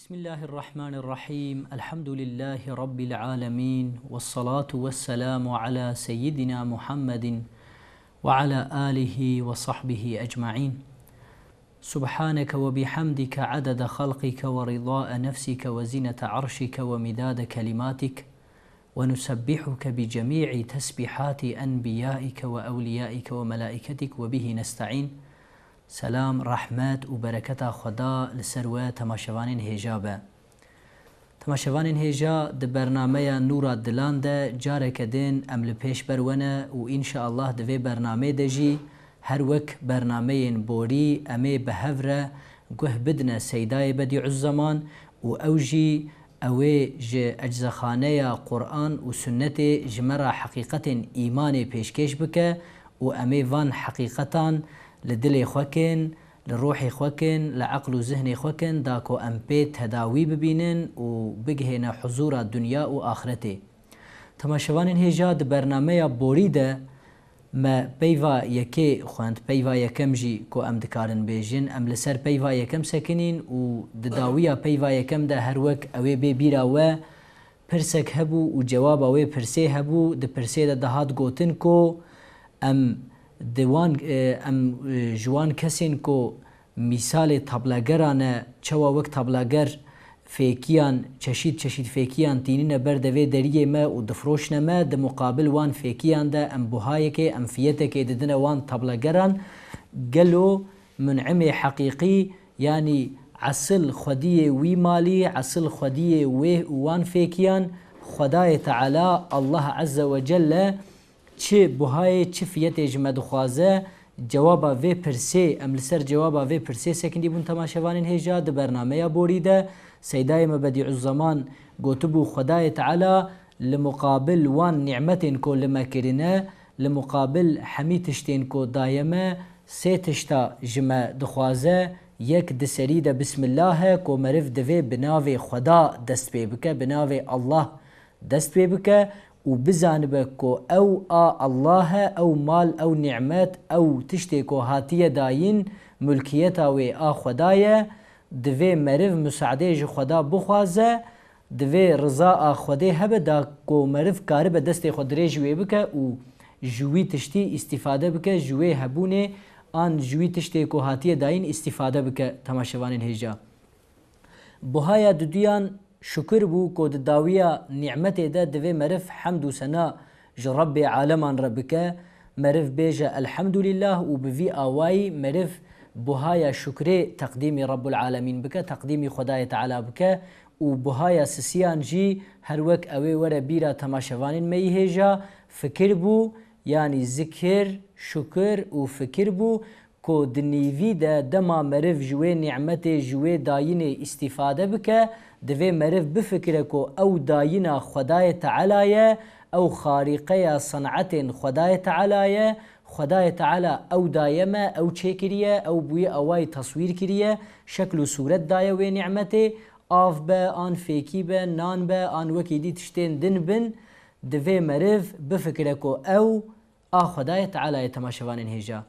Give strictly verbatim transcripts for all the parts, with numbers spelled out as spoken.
بسم الله الرحمن الرحيم. الحمد لله رب العالمين، والصلاة والسلام على سيدنا محمد وعلى آله وصحبه أجمعين. سبحانك وبحمدك عدد خلقك ورضاء نفسك وزنة عرشك ومداد كلماتك، ونسبحك بجميع تسبيحات أنبيائك وأوليائك وملائكتك وبه نستعين. Selam, rehmet û bereketa Xweda li ser we temaşevanên hêja be. Temaşevanên hêja, di bernameya Nûra Dilan de careke din em li pêş ber we ne û înşeallah di vê bernameyê de jî her wek bernameyên borî em ê bi hev re guh bidine Seydayê Bedîuzzeman û ew jî ew ê ji eczexaneya Quran û Sunnetê ji me re heqîqetên îmanê pêşkêş bike û em ê van heqîqetan li dilê xwe kin, li ruhê xwe kin, li eql û zihnê xwe kin, da ku em pê tedawî bibînin û bigihêne huzûra dinya û axretê. Temaşevanên hêja, di bernameya borî de me peyva yekê xwend, peyva yekem jî ku em dikarin bêjin, em li ser peyva yekem sekinîn û di dawiya peyva yekem de her wek ew ê bê bîra we, pirsek hebû û cewaba wê pirsê hebû, di pirsê de dihat gotin ku em di wan, e, em, e, ji wan kesên ku mîsalê tablageran e, çawa wek tablager fêkiyan, çeşît çeşît fêkiyan tînine ber devê deriyê me û difiroşne me, di muqabil wan fêkiyan de em buhayekê, em fiyetekê didine wan tablageran. Gelo mun'imê heqîqî, yanî esil xwediyê wî malî, esil xwediyê wê û wan fêkiyan, Xwedayê Teala, Allah Azze ve Celle, çi buhayê, çi fiyetê ji me dixwaze? Cewaba vê pirsê, em li ser cewaba vê pirsê sekindî bûn temaşevanên hêja. Di bernameya borî de Seydayê me Bedîuzzeman gotibû, Xwedayê Teala li muqabil wan nîmetên ku li me kirine, li muqabil hemî tiştên ku daye me, sê tişta ji me dixwaze. Yek di serî de Bismillah e ku meriv divê bi navê Xweda dest pê bike, bi navê Allah dest pê bike û bizanibe ku ew a Allah e, ew mal, ew nîmet, ew tiştê ku hatiye dayîn, mulkiyeta wê a Xweda ye, divê meriv musaedê ji Xweda bixwaze, divê riza a Xwedê hebe da ku meriv karibe destê xwe dirêj wê bike û ji wî tiştî îstîfade bike, ji wê hebûnê an ji wî tiştê ku hatiye dayîn îstîfade bike, temaşevanên hêja. Buhaya duduyan şukir bû ku di dawiya nîmetê de divê meriv hemd û sena ji Rebbê aleman re bike, meriv bêje Elhemdulîllah û bi vî awayî meriv buhaya şukrê teqdîmî Rebbul Alemîn bike, teqdîmî Xwedayê Teala bike û buhaya sisiyan jî her wek ew ê were bîra temaşevanên me yî hêja, fikir bû, yanî zikir, şukir û fikir bû. Ku di nîvî de dema meriv ji wê nîmetê, ji wê dayînê îstîfade bike, divê meriv bifikire ku ew dayîna Xwedayê Teala ye, ew xarîqeya senetên Xwedayê Teala ye, Xwedayê Teala ew daye me, ew çêkiriye, ew bi wî awayî teswîr kiriye, şekl û sûret daye wê nîmetê, av be, an fêkî be, nan be, an wekî dî tiştên din bin, divê meriv bifikire ku ew a Xwedayê Teala ye, temaşevanên hêja.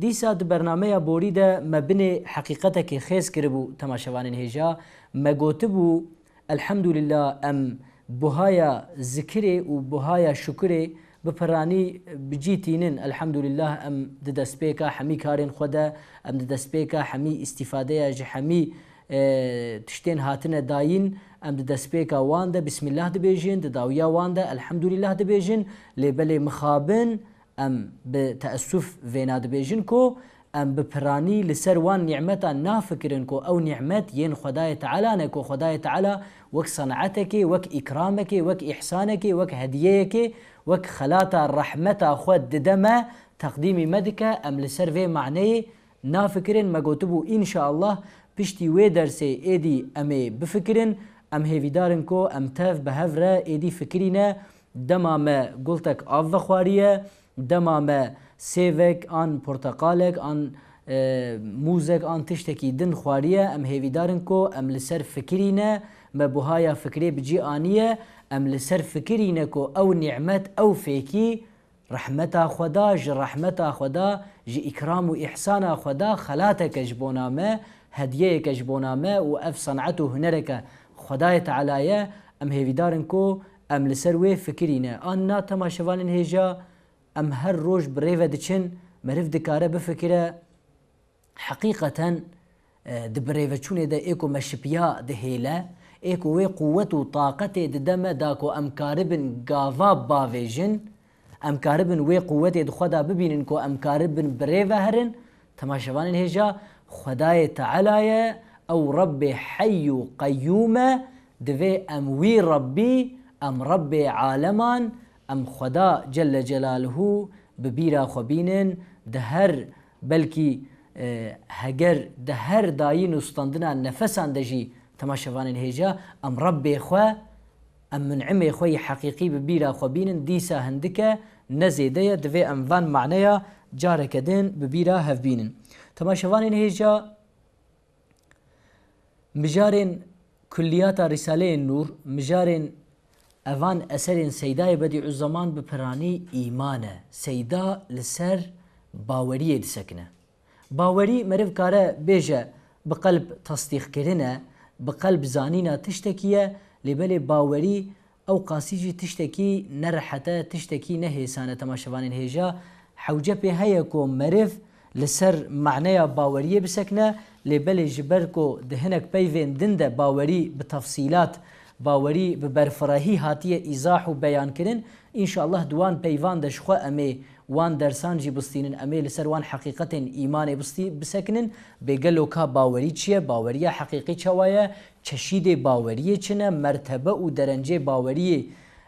Dîsa di bernameya borî de me binê heqîqetekê xêz kiribû, temaşevanên hêja. Me gotibû, Elhemdulîllah, em buhaya zikirê û buhaya şukurê bi piranî bi cî tînin. Elhemdulîllah, em di destpêka hemî karên xwe de, em di destpêka hemî îstîfadeya ji hemî e, tiştên hatine dayîn, em di destpêka wan de Bismillah dibêjin, di dawiya wan de Elhemdulîllah dibêjin, lê belê mixabin em bi teessuf vêna dibêjin ku em bi piranî li ser wan nîmetan nafikirin ku ew nîmet yên Xwedayê Teala ne, ku Xwedayê Teala wek senetekê, wek îkramekê, wek îhsanekê, wek hediyeyekê, wek xelata rehmeta xwe dide me, teqdîmî me dike, em li ser vê maneyê nafikirin. Me gotibû, înşeallah, piştî wê dersê êdî em ê bifikirin. Em hêvîdar in ku em tev bi hev re êdî fikirîne. Dema me gultek av vexwariye, dema me sêvek an porteqalek an, e, mûzek an tiştekî din xwariye, em hêvîdar in ku em li ser fikirîne, me buhaya fikrê bi cî aniye, em li ser fikirîne ku ew nîmet, ew fêkî, rehmeta Xweda, ji rehmeta Xweda, ji îkram û îhsana Xweda xelateke ji bona me, hediyeyeke ji bona me û ev san'et û hunereke Xwedayê Teala ye, em hêvîdar in ku em li ser wê fikirîne. An na temaşevanên hêja, em her roj bi rê ve diçin, meriv dikare bifikire, heqîqeten, e, di birêveçûnê de ê ku me şipiya dihêle, ê ku wê quwet û taqetê dide me da ku em karibin gava bavêjin, em karibin wê quwetê di xwe de bibînin ku em karibin bi rê ve herin, temaşevanên hêja, Xwedayê Teala ye, ew Rebbê heyy û qeyyûm e, divê em wî Rebbî, em Rebbê aleman, em Xweda Celle Celaluhu bi bîra xwe bînin, di her, belkî, e, heger di her dayîn û standina nefesan de jî, temaşevanên hêja, em Rebbê xwe, em mun'imê xwe yî heqîqî bi bîra xwe bînin, dîsa hindik e, ne zêde ye, divê em van maneya careke din bi bîra hev bînin. Temaşevanên hêja, mijarên kulliyata Rîsaleyên Nûr, mijarên evan eserên Seydayê Bedîuzzeman bi piranî îman e. Seyda li ser baweriyê disekine. Bawerî meriv kare bêje bi qelb tasdîqkirin e, bi qelb zanîna tiştekî ye, lê belê bawerî ew qasî jî tiştekî nerehet e, tiştekî nehêsan e, temaşevanên hêja. Hewce pê heye ku meriv li ser maneya baweriyê bisekine, lê belê ji ber ku di hinek peyvên din de bawerî bi tefsîlat, bawerî bi berfirehî hatiye îzah û beyankirin, înşallah di wan peyvan de ji xwe em ê wan dersan jî bistînin, em ê li ser wan heqîqetên îmanê bistî-, bisekinin, bê gelo ka bawerî çi ye, baweriya heqîqî çawa ye, çeşîdê baweriyê çi ne, mertebe û derencê baweriyê,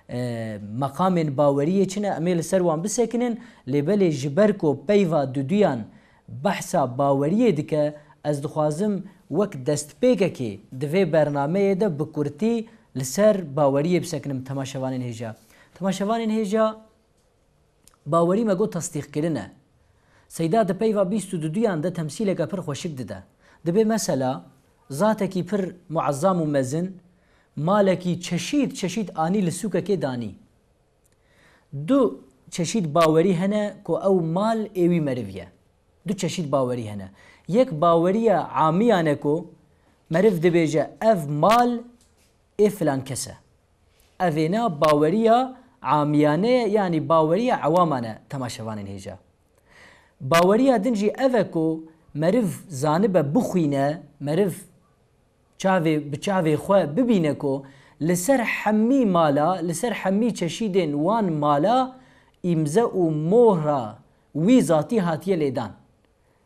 e, meqamên baweriyê çi ne, em ê li ser wan bisekinin, lê belê ji ber ku peyva duduyan behsa baweriyê dike, ez dixwazim wek destpêkekê di vê bernameyê de bi kurtî li ser baweriyê bisekinim temaşevanên hêja. Temaşevanên hêja, bawerî me got tesdîqkirin e. Seyda di peyva bîst û duduyan de temsîleke pir xweşik dide. Dibê mesela, zatekî pir muezzam û mezin, malekî çeşîd çeşîd anî li sûkekê danî. Du çeşîd bawerî hene ku ew mal ê wî meriv ye. Du çeşîd bawerî hene. Yek baweriya amiyan e ku meriv dibêje, ev mal ê filan kes e. Evêna baweriya amiyane ye, yanî baweriya ewaman e, temaşevanên hêja. Baweriya din jî ev e ku meriv zanibe bixwîne, meriv çavê, bi çavê xwe bibîne ku li ser hemî mala, li ser hemî çeşîdên wan mala îmze û mohra wî zatî hatiye lêdan.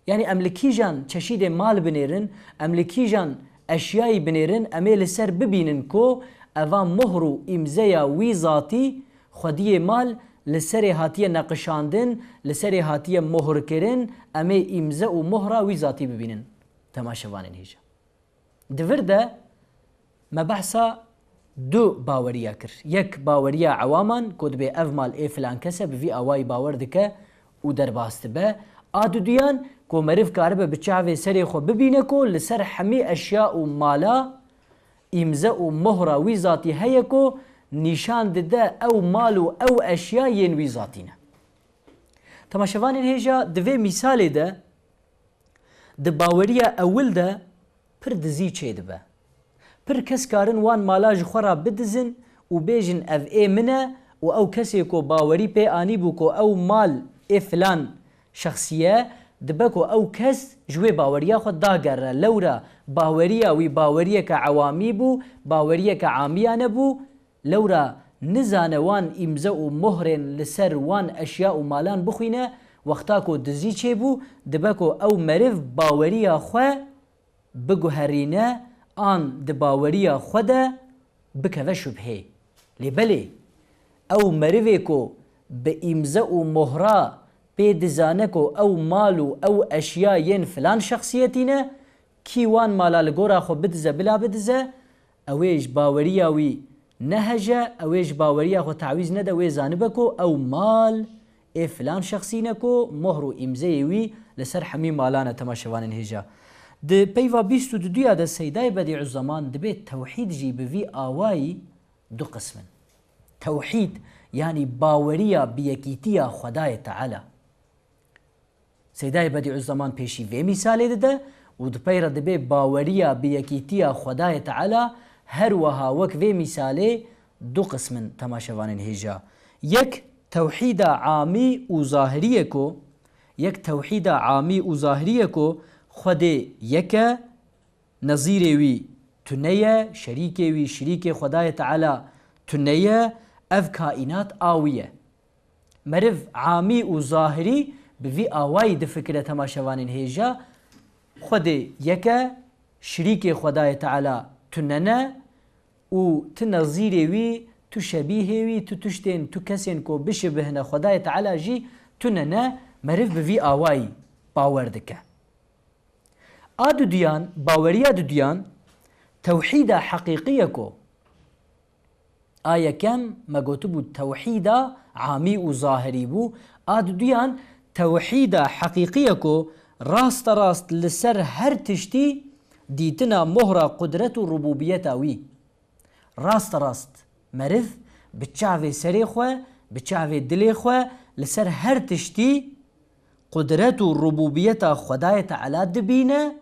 Yanî em li kîjan çeşîdê mal binêrin, em li kîjan eşyayî binêrin, em ê li ser bibînin ku eva mohr û îmzeya wî zatî xwediyê mal li serê hatiye neqişandin, li serê hatiye mohrkirin, em ê îmze û mohra wî zatî bibînin. Temaşevanên hêja. Di vir de me behsa du baweriya kir. Yek baweriya ewaman ku dibê ev mal ê filan kes e, bi vî awayî bawer dike û derbas dibe. A duduyan ku meriv karibe bi çavê serê xwe bibîne ku li ser hemî eşya û mala îmze û mohra wî zatî heye ku nîşan dide ew mal û ew eşya yên wî zatî ne. Temaşevanên hêja, di vê mîsalê de, di baweriya ewil de pir dizî çêdibe. Pir kes karin wan mala ji xwe re bidizin û bêjin, ev ê min e û ew kesê ku bawerî pê anîbû ku ew mal ê filan şexsî ye, dibe ku ew kes ji wê baweriya xwe dagere. Lewra baweriya wî baweriyeke ewamî bû, baweriyeke amiyane bû, lewra nizane wan îmze û mohrên li ser wan eşya û malan bixwîne, wexta ku dizî çêbû, dibe ku ew meriv baweriya xwe biguherîne an di baweriya xwe de bikeve şubhê. Lê belê, ew merivê ku bi îmze û mohra pê dizane ku ew mal û ew eşya yên filan şexsiyetî ne, kî wan mala li gora xwe bidize bila bidize, ew ê ji baweriya wî neheje, ew ê ji baweriya xwe tawîz nede, wê zanibe ku ew mal ê filan şexsî ne ku mohr û îmzeyê wî li ser hemî malan e, temaşevanên hêja. Di peyva bîst û duduya de Seydayê Bedîuzzeman dibê tewhîd jî bi vî awayî du qism in. Tewhîd, yanî baweriya bi yekîtiya Xwedayê Teala. Seydayê Bedîuzzeman pêşî vê mîsalê dide û di pey re dibê baweriya bi yekîtiya Xwedayê Teala, her wiha wek vê mîsalê du qism in temaşevanên hêja. Yek tewhîda amî û zahirî ye ku, yek tewhîda amî û zahirî ye ku Xwedê yek e, nezîrê wî tune ye, şerîkê wî, şirîkê Xwedayê Teala tune ye, ev kaînat a wî ye. Meriv amî û zahirî bi vî awayî difikire temaşevanên hêja, Xwedê yek e, şirîkê Xwedayê Teala tune ne û tu nezîrê wî, tu şebîhê wî, tu tiştên, tu kesên ku bişibihne Xwedayê Teala jî tune ne, meriv bi vî awayî bawer dike. A dudiyan, baweriya dudiyan, tewhîda heqîqî ye ku a yekem me gotibû tewhîda amî û zahirî bû. A dudiyan tewhîda heqîqî ye ku raste rast li ser her tiştî dîtina mohra qudret û rubûbiyeta wî. Raste rast meriv bi çavê serê xwe, bi çavê dilê xwe li ser her tiştî qudret û rubûbiyeta Xwedayê Teala dibîne,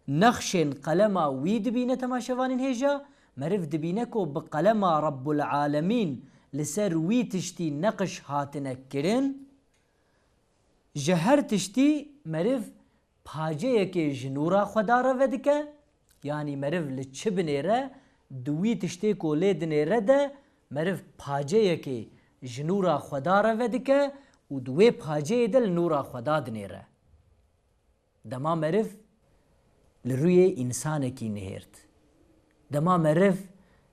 nexşên qelema wî dibîne temaşevanên hêja, meriv dibîne ku bi qelema Rebbul Alemîn li ser wî tiştî neqş hatine kirin. Ji her tiştî meriv paceyekê ji nûra Xweda re vedike, yanî meriv li çi binêre, di wî tiştê ku lê dinêre de meriv paceyekê ji nûra Xweda re vedike û di wê paceyê de li nûra Xweda dinêre. Dema meriv li rûyê însanekî nihêrt. Dema meriv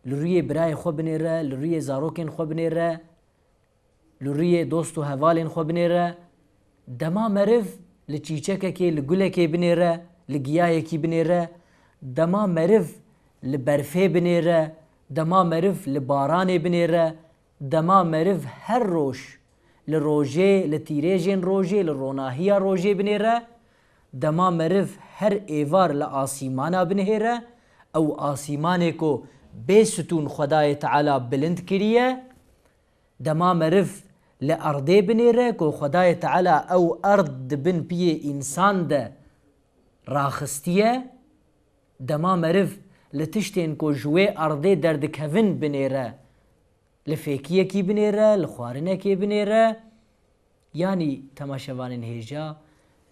li rûyê birayê xwe binêre, li rûyê zarokên xwe binêre, li rûyê dost û hevalên xwe binêre. Dema meriv li çîçekekê, li gulekê binêre, li giyayekî binêre. Dema meriv li berfê binêre, dema meriv li baranê binêre, dema meriv her roj li rojê, li tîrêjên rojê, li ronahiya rojê binêre, dema meriv her êvar li asîmana binihêre, ew asîmanê ku bê stûn Xwedayê Teala bilind kiriye, dema meriv li erdê binêre ku Xwedayê Teala ew erd di bin piyê însan de raxistiye, dema meriv li tiştên ku ji wê erdê derdikevin binêre, li fêkiyekî binêre, li xwarinekê binêre, yanî temaşevanên hêja,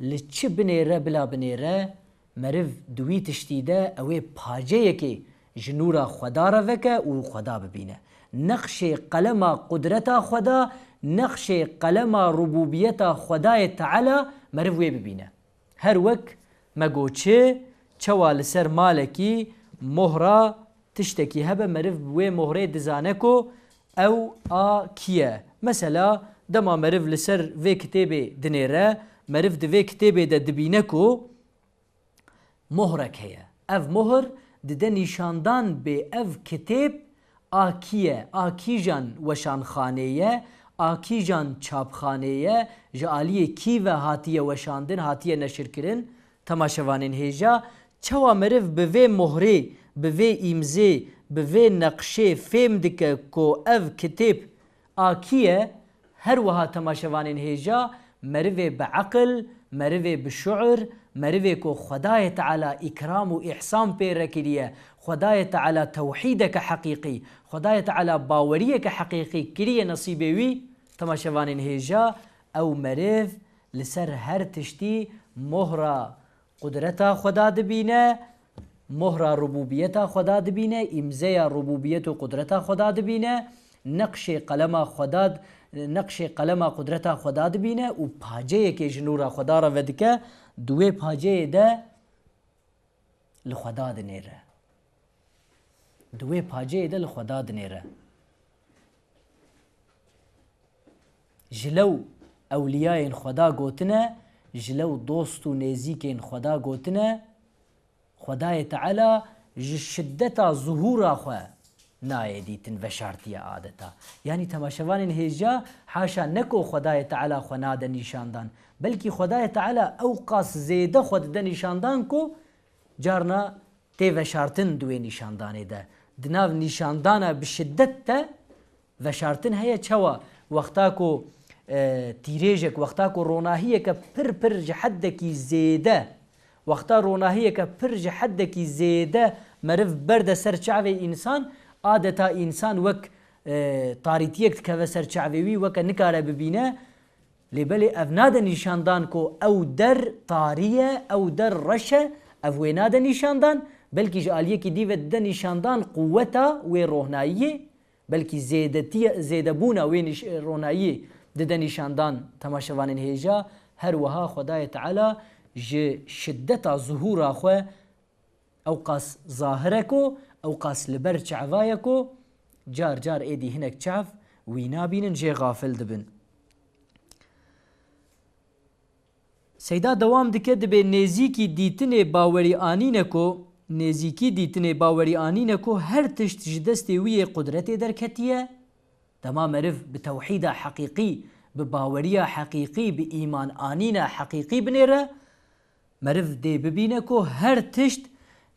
li çi binêre bila binêre, meriv di wî tiştî de ew ê paceyekê ji nûra Xweda re veke û Xweda bibîne. Neqşê qelema qudreta Xweda, neqşê qelema rubûbiyeta Xwedayê Teala meriv wê bibîne. Her wek me got çi, çawa li ser malekî mohra tiştekî hebe, meriv bi wê mohrê dizane ku ew a kî ye. Mesela, dema meriv li ser vê kitêbê dinêre, meriv di vê kitêbê de dibîne ku mohrek heye. Ev mohr dide nîşandan bê ev kitêb a kî ye, a kîjan weşanxanê ye, a kîjan çapxanê ye, ji aliyê kî ve hatiye weşandin, hatiye neşirkirin. Temaşevanên hêja, çawa meriv bi vê mohrê, bi vê îmzê, bi vê neqşê fêm dike ku ev kitêb a kî ye? Her wiha temaşevanên hêja, merivê bi eqil, merivê bi şuir, merivê ku Xwedayê Teala îkram û îhsan pê re kiriye, Xwedayê Teala tewhîdeke heqîqî, Xwedayê Teala baweriyeke heqîqî kiriye nesîbê wî, temaşevanên hêja, ew meriv li ser her tiştî mohra qudreta Xweda dibîne, mohra rubûbiyeta Xweda dibîne, îmzeya rubûbiyet û qudreta Xweda dibîne, neqşê qelema Xweda, neqşê qelema qudreta Xweda dibîne û paceyekê ji nûra Xweda re vedike, di wê paceyê de li Xweda dinêre. Di wê paceyê de li Xweda dinêre. Ji lew ewliyayên Xweda gotine, ji lew dost û nêzîkên Xweda gotine, Xwedayê Teala ji şiddeta zuhûra xwe nayê dîtin veşartiye adeta. Yanî temaşevanên hêja, haşa ne ku Xwedayê Teala xwe nade nîşandan, belkî Xwedayê Teala ewqas zêde xwe dide nîşandan ku carna tê veşartin di wê nîşandanê de. Di nav nîşandana bi şiddet de veşartin heye. Çawa? Wexta ku, e, tîrêjek, wexta ku ronahiyeke pir pir ji heddekî zêde Wexta ronahiyeke pir ji heddekî zêde meriv berde ser çavê însan, adeta însan wek, e, tarîtiyek dikeve ser çavê wî, weke nikare bibîne. Lê belê ev nade nîşandan ku ew der tarî ye, ew der reş e, ev wê nade nîşandan, belkî ji aliyekî dî ve dide nîşandan quweta wê rohnayiyê. Belkî zêdetiye-, zêdebûna wê nîş-, ronayiyê dide nîşandan temaşevanên hêja. Her wiha Xwedayê Teala ji şiddeta zuhûra xwe ew qas zahir e ku, ew qas li ber çava ye ku, car car êdî hinek çav wî nabînin, jê xafil dibin. Seyda dewam dike, dibê nêzîkî dîtinê bawerî anîne ku, nêzîkî dîtinê bawerî anîne ku her tişt ji destê wî yê qudretê derketiye. Dema meriv bi tewhîda heqîqî, bi baweriya heqîqî, bi îman anîna heqîqî binêre, meriv dê bibîne ku her tişt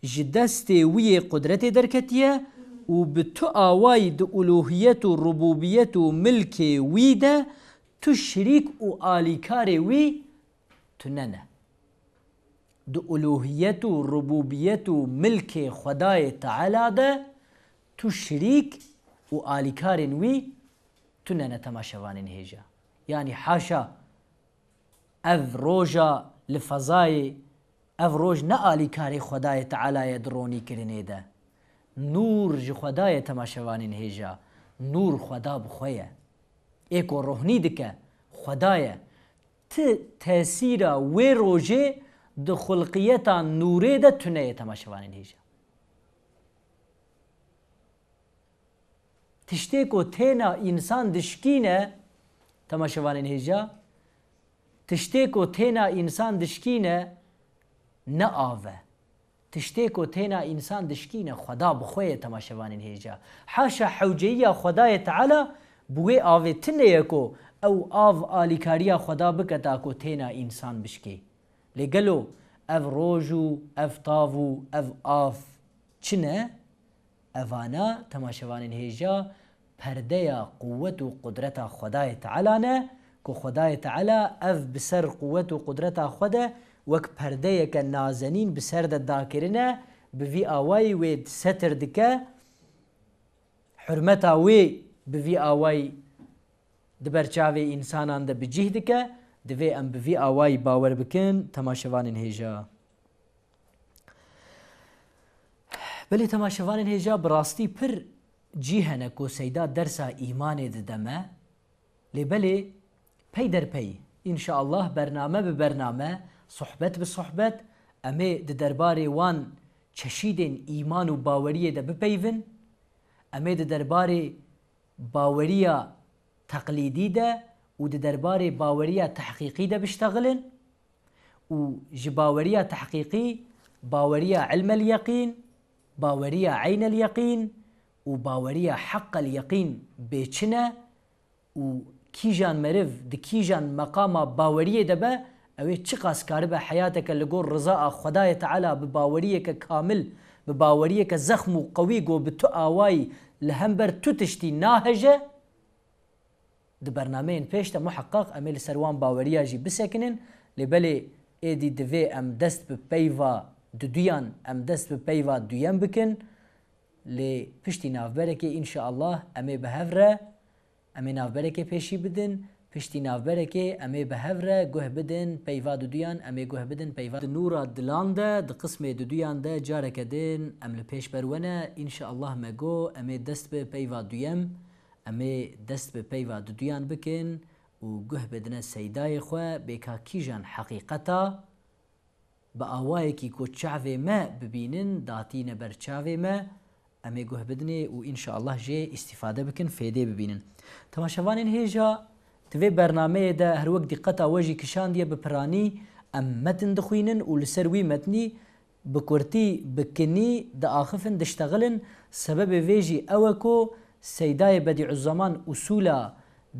ji destê wî yê qudretê derketiye û bi tu awayî di uluhiyet û rububiyet û milkê wî de tu şirîk û alîkarê wî tune ne. Di uluhiyet û rububiyet û milkê Xwedayê Teala de tu şirîk û alîkarên wî tune ne temaşevanên hêja. Yanî haşa ev roja li fezayê, ev roj ne alîkarê Xwedayê Teala ye di ronîkirinê de. Nûr ji Xweda ye temaşevanên hêja. Nûr Xweda bi xwe ye. Ê ku rohnî dike, Xweda ye. Ti tesîra wê rojê di xulqiyeta nûrê de tune ye temaşevanên hêja. Tiştê ku têna însan dişkîne, temaşevanên hêja, tiştê ku têna însan dişkîne ne av e. Tiştê ku têna însan dişkîne Xweda bi xwe ye temaşevanên hêja. Haşa hewceyiya Xwedayê Teala bi wê avê tune ye ku ew av alîkariya Xweda bike ta ku têna însan bişkê. Lê gelo ev roj û ev tav û ev av çi ne? Evana temaşevanên hêja perdeya quwet û qudreta Xwedayê Teala ne, ku Xwedayê Teala ev bi ser quwet û qudreta xwe de wek perdeyeke nazenîn bi ser de dakirine, bi vî awayî wê setir dike, hurmeta wê bi vî awayî di ber çavê însanan de bi cih dike, divê em bi vî awayî bawer bikin, temaşevanên hêja. Belê temaşevanên hêja, bi rastî pir cî hene ku Seyda dersa îmanê dide me. Lê belê pey der pey, înşaallah bername bi bername, sohbet bi sohbet, em ê di derbarê wan çeşîdên îman û baweriyê de bipeyvin. Em ê di derbarê baweriya teqlîdî de û di derbarê baweriya tehqîqî de biştexilin û ji baweriya tehqîqî baweriya ilmel yeqîn, baweriya eynel yeqîn û baweriya heqqel yeqîn bê çi ne û kîjan meriv di kîjan meqama baweriyê de be, ew ê çiqas karibe heyateke li gor rizaya Xwedayê Teala bi baweriyeke kamil, bi baweriyeke zexm û qewî ku bi tu awayî li hember tu tiştî naheje, di bernameyên pêş de muheqeq em ê li ser wan baweriya jî bisekinin, lê belê êdî divê em dest bi peyva duduyan, em dest bi peyva duyem bikin, lê piştî navberekê înşaallah em ê bi hev re Em ê navberekê pêşî bidin, piştî navberekê em ê bi hev re guh bidin peyva duduyan, em ê guh bidin peyva. Di nûra dilan de, di qismê duduyan de careke din em li pêşber we ne. Înşaallah me got, em ê dest bi peyva duyem, em ê dest bi peyva duduyan bikin û guh bidine seydayê xwe, bê ka kîjan heqîqeta bi awayekî ku çavê me bibînin, datîne ber çavê me, em ê guh bidinê û înşaallah jê îstîfade bikin, fêdê bibînin. Temaşevanên hêja, di vê bernameyê de her wek dîqeta we jî kişandiye, bi piranî em metin dixwînin û li ser wî metnî bi kurtî, bi kinî diaxifin, diştexilin. Sebebê vê jî ew e ku Seydayê Bedîuzzeman usûla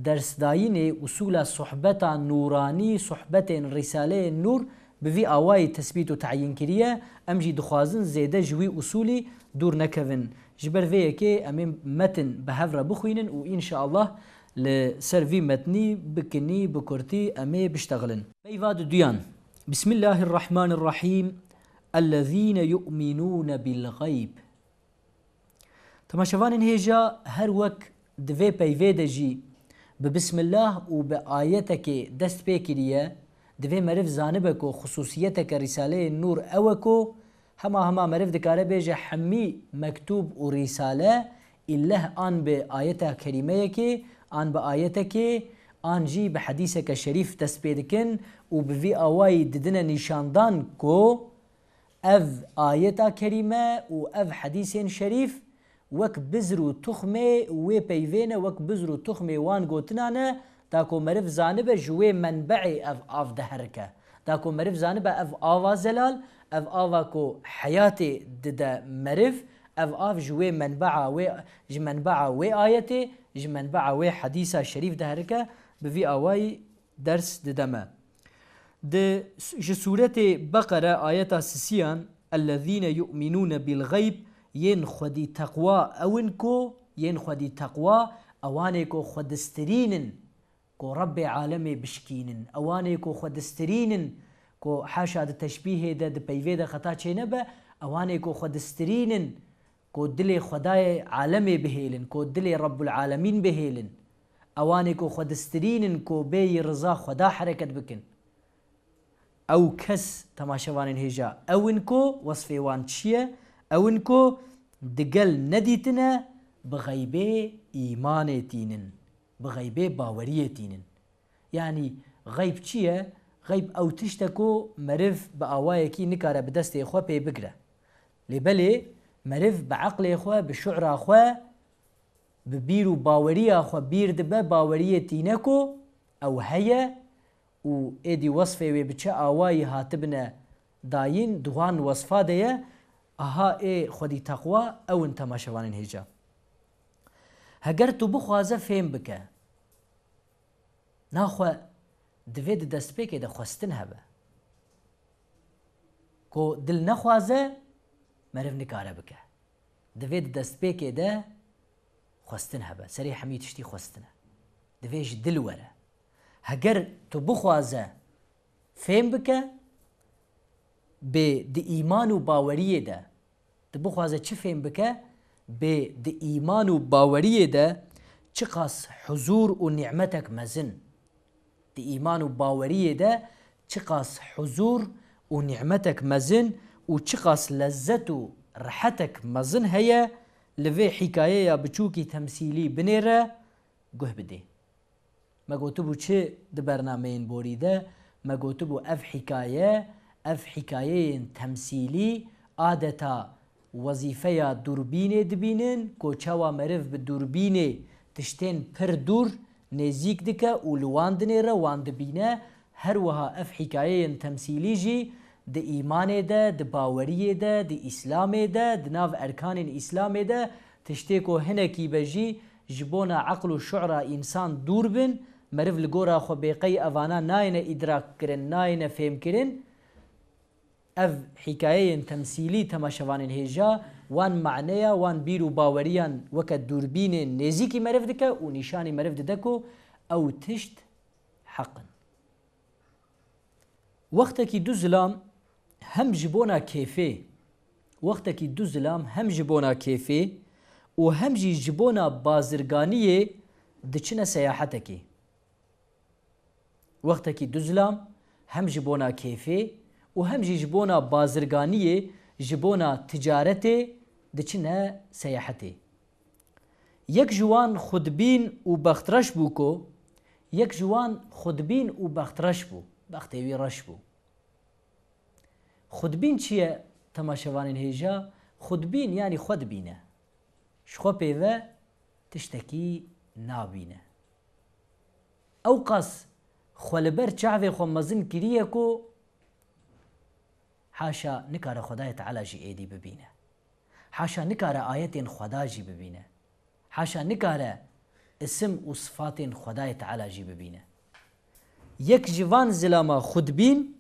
dersdayînê, usûla sohbeta nûranî, sohbetên Rîsaleyê Nûr bi vî awayî tesbît û teyîn kiriye. Em jî dixwazin zêde ji wî usûlî dûr nekevin. Ji ber vê yekê em ê metin bi hev re bixwînin û înşaallah li ser vî metnî bi kinî, bi kurtî em ê biştexilin. Peyva duduyan. Bismillahirrahmanirrahîm. Ellezîne yu'minûne bil ğeyb. Temaşevanên hêja, her wek di vê peyvê de jî bi Bismillah û bi ayetekê dest pê kiriye, divê meriv zanibe ku xusûsiyeteke Rîsaleyê Nûr ew e ku hema hema meriv dikare bêje hemî mektûb û rîsale îlleh an bi ayeta kerîmeyekê, an bi ayetekê, an jî bi hedîseke şerîf dest pê dikin û bi vî awayî didine nîşandan ku ev ayeta kerîme û ev hedîsên şerîf wek bizr û tuxmê wê peyvê ne, wek bizr û tuxmê wan gotinan e, da ku meriv zanibe ji wê menbeê ev av diherike. Da ku meriv zanibe ev ava zelal, ev ava ku heyatê dide meriv, ev av ji wê menbea wê, ji menbea wê ayetê, ji menbea wê hedîsa şerîf diherike, bi vî awayî ders dide me. Di, ji sûretê Beqere ayeta sisiyan, "Ellezîne yu'minûne bil ğeyb", yên xwedî teqwa ew in ku, yên xwedî teqwa, ewanê ku xwedistirîn in, ku Rebbê alemê bişkînin, ewanê ku xwedistirîn in, ku haşa di teşbîhê de, di peyvê de xeta çênebe, ewanê ku xwedistirîn in, ku dilê Xwedayê alemê bihêlin, ku dilê Rebbul Alemîn bihêlin, ewanê ku xwedistirîn in, ku bêyî riza Xweda hereket bikin. Ew kes, temaşevanên hêja, ew in ku, wesfê wan çi ye? Ew in ku digel nedîtine, bi xeybê îmanê tînin, bi xeybê baweriyê tînin. Yanî xeyb çi ye? Xeyb ew tişt e ku meriv bi awayekî nikare bi destê xwe pê bigire. Lê belê meriv bi eqlê xwe, bi şu'ra xwe, bi bîr û baweriya xwe bîr dibe, baweriyê tîne ku ew heye û êdî wesfê wê bi çi awayî hatibine dayîn, di wan wesfa de ye, aha ê xwedî teqwa ew in, temaşevanên hêja. Heger tu bixwaze fêm bike, naxwe divê di destpêkê de xwestin hebe. Ku dil nexwaze, meriv nikare bike. Divê di destpêkê de xwestin hebe. Serê hemî tiştî xwestin e. Divê ji dil were. Heger tu bixwaze fêm bike, bê di îman û baweriyê de, tu bixwaze çi fêm bike, bê di îman û baweriyê de çiqas huzûr û nîmetek mezin. Di îman û baweriyê de çiqas huzûr û nîmetek mezin û çiqas lezzet û rehetek mezin heye, li vê hîkayeya biçûkî temsîlî binêre, guh bidê. Me gotibû çi di bernameyên borî de? Me gotibû ev hîkaye, ev hîkayeyên temsîlî adeta wezîfeya dûrbînê dibînin, ku çawa meriv bi dûrbînê tiştên pir dûr nêzîk dike û li wan dinêre, wan dibîne. Her wiha ev hîkayeyên temsîlî jî di îmanê de, di baweriyê de, di îslamê de, di nav erkanên îslamê de tiştê ku hinekî be jî ji bona eql û şu'ra însan dûr bin, meriv li gora xwe bê qey evana nayêne îdrak kirin, nayêne fêm kirin. Ev hîkayeyên temsîlî, temaşevanên hêja, wan maneya, wan bîr û baweriyan weke dûrbînên nêzîkî meriv dike û nîşanî meriv dide ku ew tişt heq in. Wextekî du zilam hem ji bona kêfê, wextekî du zilam hem ji bona kêfê û hem jî ji bona bazirganiyê diçine seyahetekê. Wextekî du zilam hem ji bona kêfê û hem jî ji bona bazirganiyê, ji bona ticaretê diçine seyahetê. Yek ji wan xwedbîn û bextreş bû ku, yek ji wan xwedbîn û bextreş bû, bextê wî reş bû. Xwedbîn çi ye, temaşevanên hêja? Xwedbîn yanî xwe dibîne. Ji xwe pê ve tiştekî nabîne. Ewqas xwe li ber çavê xwe mezin kiriye ku haşa nikare Xwedayê Teala jî êdî bibîne. Haşa nikare ayetên Xweda jî bibîne. Haşa nikare isim û sifatên Xwedayê Teala jî bibîne. Yek ji van zilama xwedbîn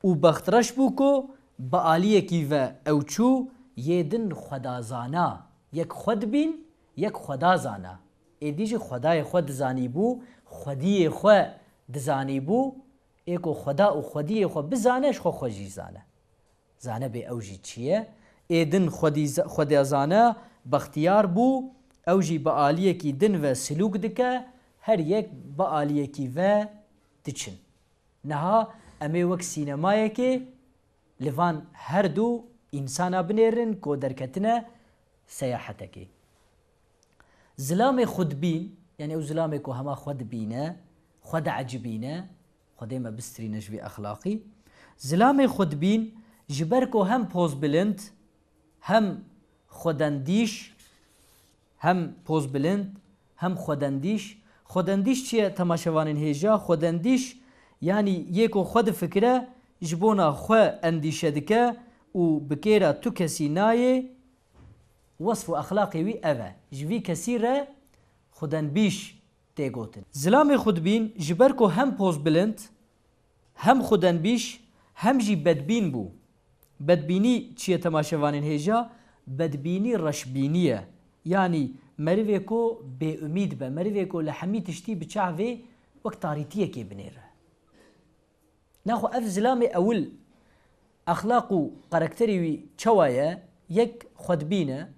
û bextreş bû ku bi aliyekî ve ew çû yê din Xweda zana. Yek xwe dibîn, yek Xweda zana. Êdî jî Xwedayê xwe dizanîbû, xwediyê xwe dizanîbû, Ê ku Xweda û xwediyê xwe bizane, ji xwe xwe jî zane. Zane bê ew jî çi ye? Ê din xwedî z-, Xwedê zane, bextiyar bû, ew jî bi aliyekî din ve silûk dike, her yek bi aliyekî ve diçin. Niha em ê wek sînemayekê li van her du însana binêrin ku derketine seyahetekê. Zilamê xwedbîn, yanî ew zilamê ku hema xwe dibîne, xwe diecibîne, Xwedê me bistirîne ji vî exlaqî. Zilamê xwedbîn ji ber ku hem pozbilind, hem xwedendîş, hem pozbilind, hem xwedendîş. Xwedendîş çi ye temaşevanên hêja? Xwedendîş, yanî yê ku xwe difikire, ji bona xwe endîşe dike û bi kêra tu kesî nayê, wesf û exlaqê wî ev e. Ji vî kesî re xwedendbîş tê gotin. Zilamê xwedbîn ji ber ku hem pozbilind, hem xwedendbîş, hem jî bedbîn bû. Bedbînî çi ye temaşevanên hêja? Bedbînî reşbînî ye. Yanî merivê ku bêumîd be, merivê ku li hemî tiştî bi çavê wek tarîtiyekê binêre. Naxwe ev zilamê ewil exlaq û karakterê wî çawa ye? Yek xwedbîn e,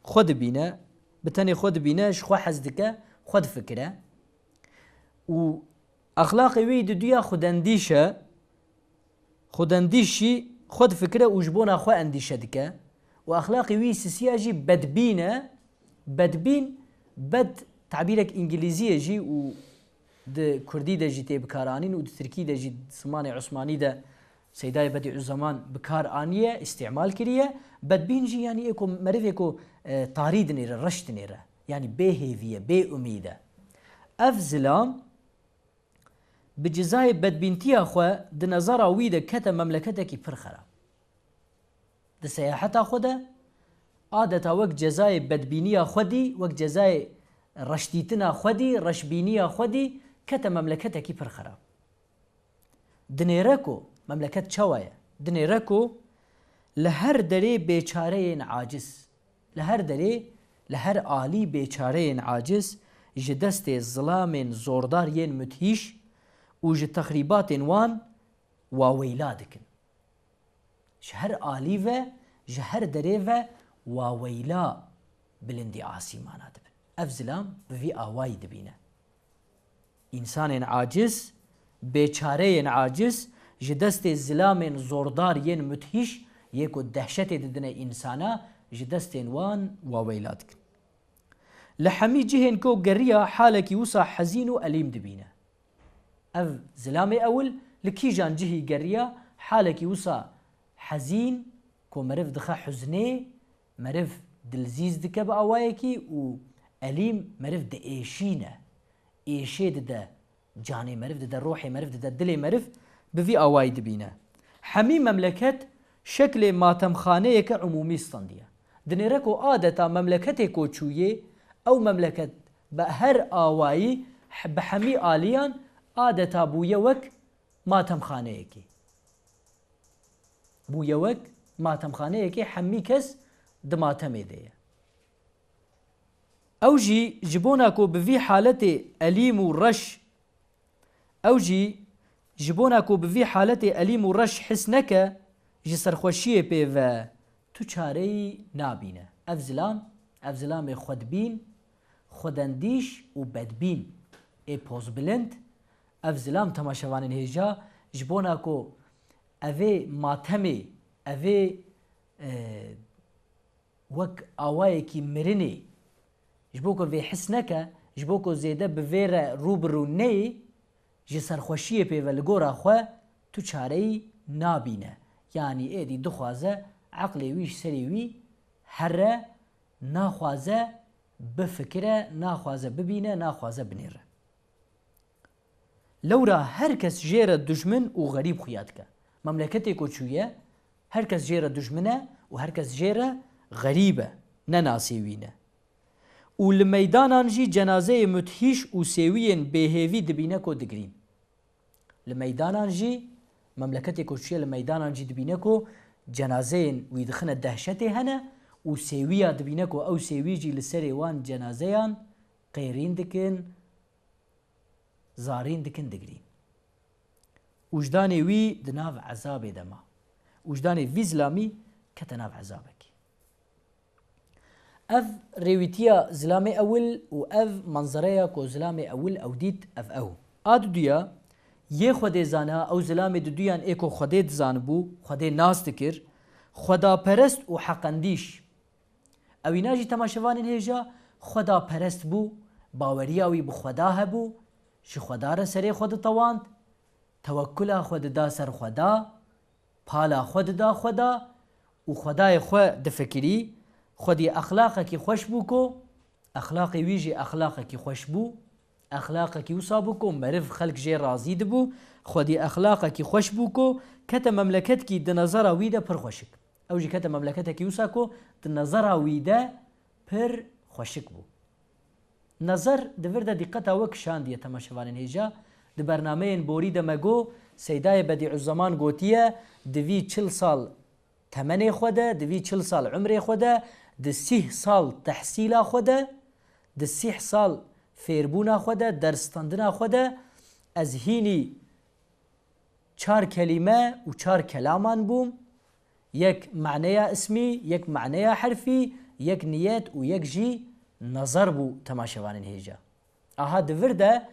xwe dibîne, bi tenê xwe dibîne, ji xwe hez dike, xwe difikire. Û exlaqê wî di duya xwedendîş e. Xwedendîş jî xwe difikire û ji bona xwe endîşe dike. Û exlaqê wî sisiya jî bedbîn e. Bedbîn, bed tabîrek îngilîzî ye jî û di kurdî de jî tê bikaranîn û di tirkî de jî, di zimanê osmanî de Seydayê Bedîuzzeman bi kar aniye, îstîmal kiriye. Bedbîn jî, yanî ê ku merivê ku, e, tarî dinêre, reş dinêre. Yanî bê hêvî ye, bê umîd e. Ev zilam bi cezayê bedbîntiya xwe di nezara wî de kete memleketekî pir xerab. Di seyaheta xwe de adeta wek cezayê bedbîniya xwedî, wek cezayê reşdîtina xwedî, reşbîniya xwedî kete memleketekî pir xerab. Dinêre ku, memleket çawa ye? Dinêre ku li her derê bêçareyên aciz, li her derê, li her alî bêçareyên aciz ji destê zilamên zordar yên mudhîş û ji texrîbatên wan waweyla dikin. Ji her alî ve, ji her derê ve waweyla bilindî asîmana dibin. Ev zilam bi vî awayî dibîne. Însanên aciz, bêçareyên aciz, ji destê zilamên zordar yên mudhîş, yê ku dehşetê didine însana, ji destên wan waweyla dikin. Li hemî cihên ku geriya halekî wisa hezîn û elîm dibîne. Ev zilamê ewil li kîjan cihî geriya halekî wisa hezîn ku meriv dixe huznê, meriv dilzîz dike bi awayekî û elîm meriv diêşîne, êşê dide canê meriv, dide ruhê meriv, dide dilê meriv, bi vî awayî dibîne. Hemî memleket şeklê matemxaneyeke umûmî standiye. Dinêre ku adeta memleketê ku çûyê, ew memleket bi her awayî, bi hemî aliyan adeta bûye wek matemxaneyekê. Bûye wek matemxaneyekê, hemî kes di matemê de ye. Ew jî ji bona ku bi vî haletê elîm û reş, ew jî ji bona ku bi vî haletê elîm û reş his neke, ji serxweşiyê pê ve tu çareyî nabîne. Ev zilam, ev zilamê xwedbîn, xwedendîş û bedbîn ê pozbilind, ev zilam temaşevanên hêja ji bona ku evê matemê, evê, e, wek awayekî mirinê, ji bo ku vê his neke, ji bo ku zêde bi vê re rû bi rû neyê, ji serxweşiyê pê ve li gora xwe tu çareyî nabîne. Yanî êdî dixwaze eqlê wî ji serê wî here, naxwaze bifikire, naxwaze bibîne, naxwaze binêre. Lewra her kes jê re dijmin û xerîb xuya dike. Memleketê ku çûye, her kes jê re dijmin e û her kes jê re xerîb e, ne nasê wî ne. Û li meydanan jî cenazeyê mudhîş û sêwiyên bêhêvî dibîne ku digirîn. Li meydanan jî, memleketê ku çûye li meydanan jî dibîne ku cenazeyên wî dixine dehşetê hene û sêwiya dibîne ku ew sêwî jî li serê wan cenazeyan qêrîn dikin, zarîn dikin, digirîn. Wijdanê wî di nav ezabê de ma. Wijdanê vî zilamî kete nav ezabekê. Ev rêwîtiya zilamê ewil û ev manzereya ku zilamê ewil ew dît, ev ew. A duduya, yê Xwedê zana, ew zilamê duduyan ê ku Xwedê dizanibû, Xwedê nas dikir, xwedaperest û heqendîş. Ewîna jî temaşevanên hêja xwedaperest bû, baweriya wî bi Xweda hebû, ji Xweda re serê xwe ditewand, tewekkula xwe dida ser Xweda, pala xwe dida Xweda û Xwedayê xwe difikirî. Xwedî exlaqekî xweş bû ku, exlaqê wî jî exlaqekî xweş bû, exlaqekî wisa bû ku meriv, xelk jê razî dibû. Xwedî exlaqekî xweş bû ku kete memleketkî di nezera wî de pir xweşik. Ew jî kete memleketekî wisa ku di nezera wî de pir xweşik bû. Nezer di vir de dîqeta we kişandiye temaşevanên hêja. Di bernameyên borî de me got, Seydayê Bedîuzzeman gotiye, di vî çil sal temenê xwe de, di vî çil sal umrê xwe de, di sîh sal tehsîla xwe de, di sîh sal fêrbûna xwe de, dersstandina xwe de, ez hînî çar kelîme û çar kelaman bûm, yek maneya ismî, yek maneya herfî, yek niyet û yek jî nezer bû temaşevanên hêja. Aha di vir de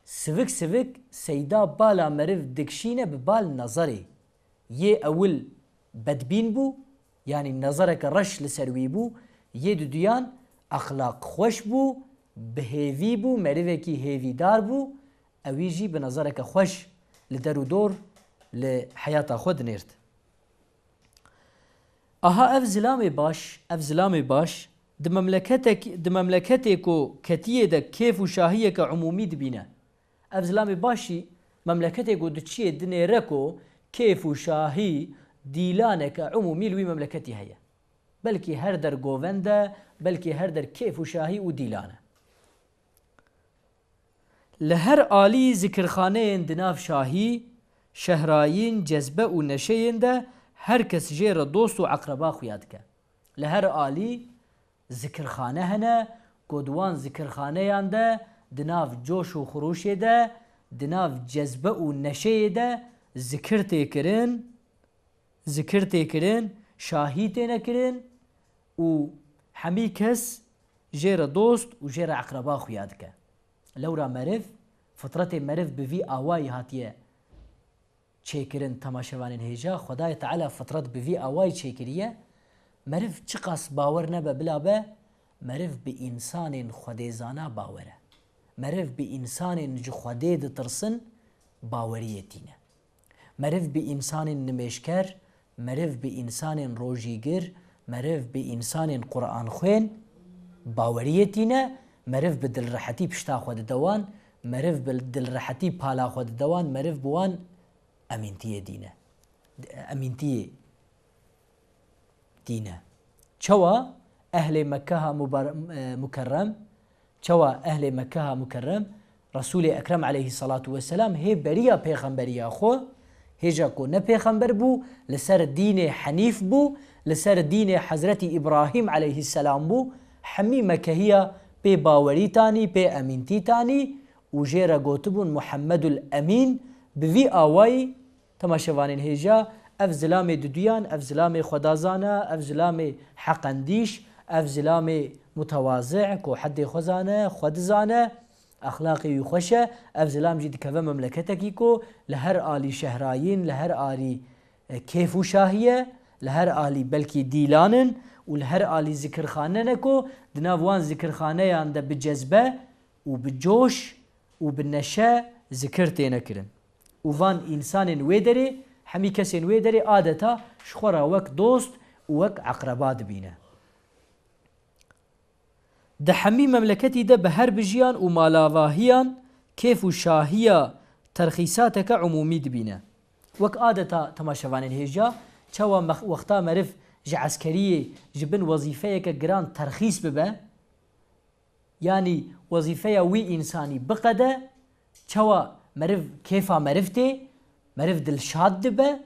sivik sivik Seyda bala meriv dikişîne bi bal nezerê. Yê ewil bedbîn bû, yanî nezereke reş li ser wî bû, yê duduyan exlaq xweş bû, bi hêvî bû, merivekî hêvîdar bû, ewî jî bi nezereke xweş li der û dor li heyata xwe dinêrt. Aha ev zilamê baş, ev zilamê baş, di memleketek-, di memleketê ku ketiyê de kêf û şahiyeke umûmî dibîne. Ev zilamê baş jî memleketê ku diçiyê dinêre ku kêf û şahî, dîlaneke umûmî li wî memleketî heye. Belkî her der govend e, belkî her der kêf û şahî û dîlan e. Li her alî zikirxaneyên di nav şahî, şehrayîn, cezbe û neşeyên de her kes jê re dost û eqreba xuya dike. Li her alî zikirxane hene, ku di wan zikirxaneyan de, di nav coş û xirûşê de, di nav cezbe û neşeyê de zikir tê kirin, zikir tê kirin, şahî têne kirin û hemî kes jê re dost û jê re eqreba xuya dike. Lewra meriv, fitretê meriv bi vî awayî hatiye çêkirin temaşevanên hêja. Xwedayê Teala fitret bi vî awayî çêkiriye. Meriv çiqas bawer nebe bila be, meriv bi însanên xwedêzana bawer e. Meriv bi însanên ji Xwedê ditirsin baweriyê tîne. Meriv bi însanên nimêjker, meriv bi însanên rojîgir, meriv bi însanên Quranxwên baweriyê tîne, meriv bi dilrehetî pişta xwe dide wan, meriv bi dilrehetî pala xwe dide wan, meriv bi wan emîntiyê dîne. Emîntiyê dîne. Çawa ehlê Mekkeha mubar-, e, Mukerrem, çawa ehlê Mekkeha Mukerrem, Resûlê Ekrem aleyhissalatu vesselam hê beriya pêxemberiya xwe, hêja ku ne pêxember bû, li ser dînê henîf bû, li ser dînê Hezretî Îbrahîm aleyhisselam bû, hemî Mekehiya pê bawerî tanî, pê emîntî tanî û jê re gotibûn Muhammedul Emîn, bi vî awayî Temaşevanên hêja, ev zilamê duduyan, ev zilamê xwedazan e, ev zilamê heqendîş, ev zilamê mutewazî ku heddê xwe zane, xwe dizane, exlaqê wî xweş e, ev zilam jî dikeve memleketekî ku li her alî şehrayîn, li her alî, e, kêf û şahî ye, li her alî belkî dîlan in û li her alî zikirxane ne ku di nav wan zikirxaneyan de bi cezbe û bi coş û bi neşe zikir têne kirin. Û van însanên wê derê, hemî kesên wê derê adeta ji xwe re wek dost û wek eqreba dibîne. Di hemî memleketî de bi her bijiyan û malavahiyan kêf û şahiya terxîsateke umûmî dibîne. Wek adeta temaşevanên hêja, çawa mex-, wexta meriv ji eskeriyê, ji bin wezîfeyeke giran terxîs bibe, yanî wezîfeya wî însanî biqede, çawa meriv kêfa meriv tê, meriv dilşad dibe,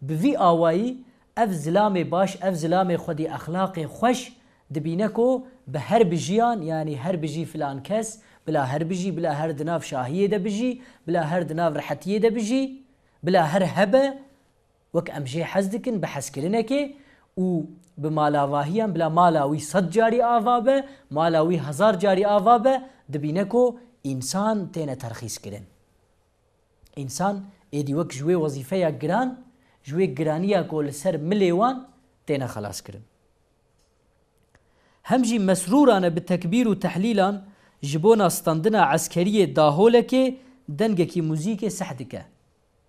bi vî awayî ev zilamê baş, ev zilamê xwedî exlaqê xweş dibîne ku bi her bijiyan, yanî her bijî filan kes, bila her bijî, bila her di nav şahiyê de bijî, bila her di nav rehetiyê de bijî, Bila her hebe, wek em jê hez dikin, bi hezkirinekê û bi malavahiyan, bila mala wî sed carî ava be, mala wî hezar carî ava be, dibîne ku însan têne terxîs kirin. Însan êdî wek ji wê wezîfeya giran, ji wê giraniya ku li ser milê wan têne xelas kirin. Hem jî mesrûran e bi tekbîr û tehlîlan ji bona standina eskeriyê daholekê dengekî muzîkê seh dike.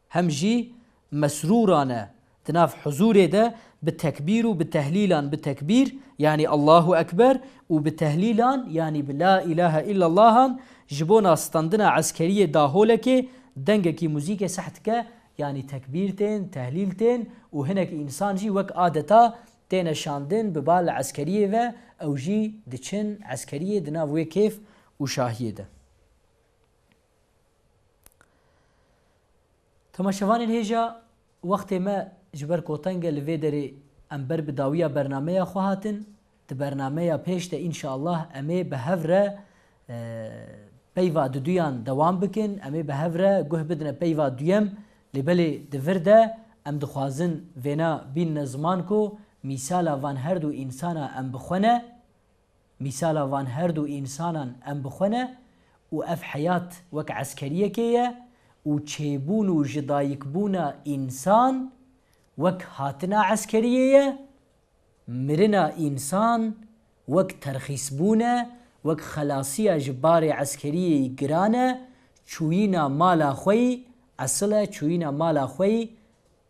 Hem jî mesrûran e di nav huzûrê de bi tekbîr û bi tehlîlan, bi tekbîr, yanî Allahu Ekber, û bi tehlîlan, yanî bi La ilahe illallahan, ji bona standina eskeriyê daholekê dengekî muzîkê seh dike, yanî tekbîr tên, tehlîl tên û hinek însan jî wek adeta têne şandin bi bal eskeriyê ve, ew jî diçin eskeriyê di nav wê kêf û şahiyê de. Temaşevanên hêja, wextê me ji ber koteng e, li vê derê em ber bi dawiya bernameya xwe hatin. Di bernameya pêş de înşallah em ê bi hev re, e, peyva diduyan dewam bikin. Em ê bi hev re guh bidine peyva duyem. Lê belê di vir de em dixwazin vêna bînine ziman ku mîsala van her du însana em bi xwe ne. Mîsala van her du însanan em bi xwe ne û ev heyat wek eskeriyekê ye û çêbûn û jidayikbûna însan wek hatina eskeriyê ye, mirina însan wek terxîsbûn e, wek xelasiya ji barê eskeriyê giran e, çûyîna mala xwe yî esil e, çûyîna mala xwe yî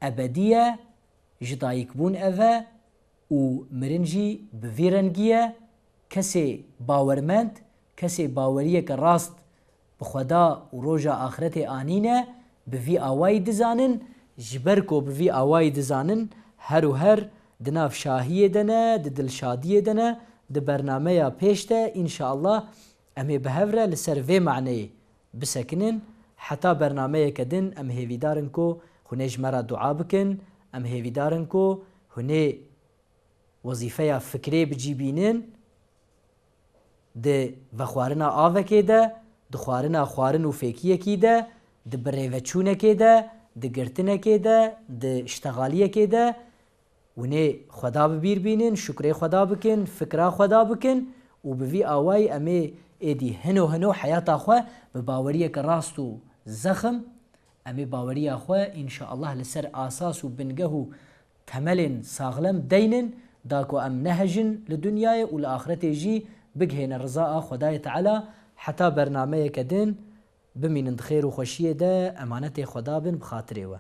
ebedî ye, jidayikbûn ev e û mirin jî bi vî rengî ye. Kesê bawermend, kesê baweriyeke rast bi Xweda û roja axretê anîne, bi vî awayî dizanin, ji ber ku bi vî awayî dizanin, her û her di nav şahiyê de ne, di dilşadiyê de ne, di bernameya pêş de, înşallah, em ê bi hev re li ser vê maneyê bisekinin. Heta bernameyeke din em hêvîdar in ku hûn ê ji me re dua bikin, em hêvîdar in ku hûn ê wezîfeya fikrê bi cî bînin, di vexwarina avekê de, di xwarina xwarin û fêkiyekî de, di birêveçûnekê de, di girtinekê de, di ştexaliyekê de, hûn ê Xweda bi bîr bînin, şukrê Xweda bikin, fikra Xweda bikin û bi vî awayî em ê êdî hino hino heyata xwe bi baweriyeke rast û zexim, em ê baweriya xwe, înşallah, li ser asas û bingeh û temelên saxlem deynin, da ku em nehejin li dinyayê û li axretê jî bigihêne riza a Xwedayê Teala. Heta bernameyeke din, bimînin di xêr û xweşiyê de, emanetê Xweda bin, bi xatirê we.